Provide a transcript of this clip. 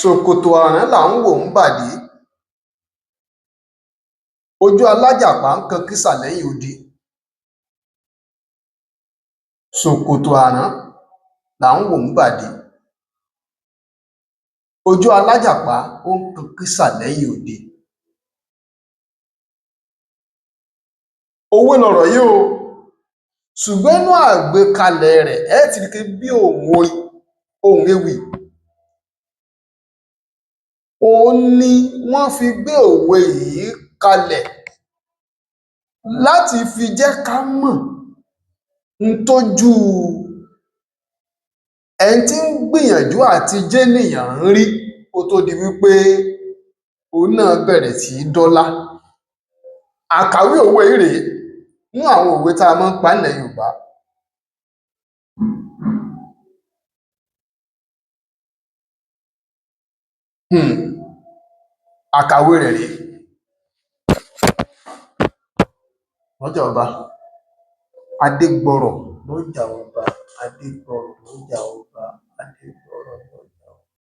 Ṣòkòtò àrán là ń wò ńbàdí, ojú alájàpá ń kan àkísà lẹ́yìn odi. Ṣòkòtò àrán là ń wò ńbàdí, ojú alájàpá ó ń kan àkísà lẹ́yìn odi. Òwe lọ̀rọ̀ yìí o, ṣùgbọ́n inú àgbékalẹ̀ rẹ̀, ẹ ti rí i pé bí òun orin, ohùn ewì òun ni wọ́n fi gbé òwe yìí kalẹ̀ láti fi jẹ́ ká mọ̀ n tójú ẹni tí ń gbìyànjú àti jénìyàn ń rí kó tó di wípé òun náà bẹ̀rẹ̀ sí í dọ́lá. Àkàwé òwe yìí rèé nínú àwọn òwe tá a máa ń pa nílẹ̀ Yorùbá. Àkàwé rẹ̀ rèé. Lọ́jà ọba, Adégbọrọ̀ lọ́jà ọba, Adégbọrọ̀ lọ́jà ọba.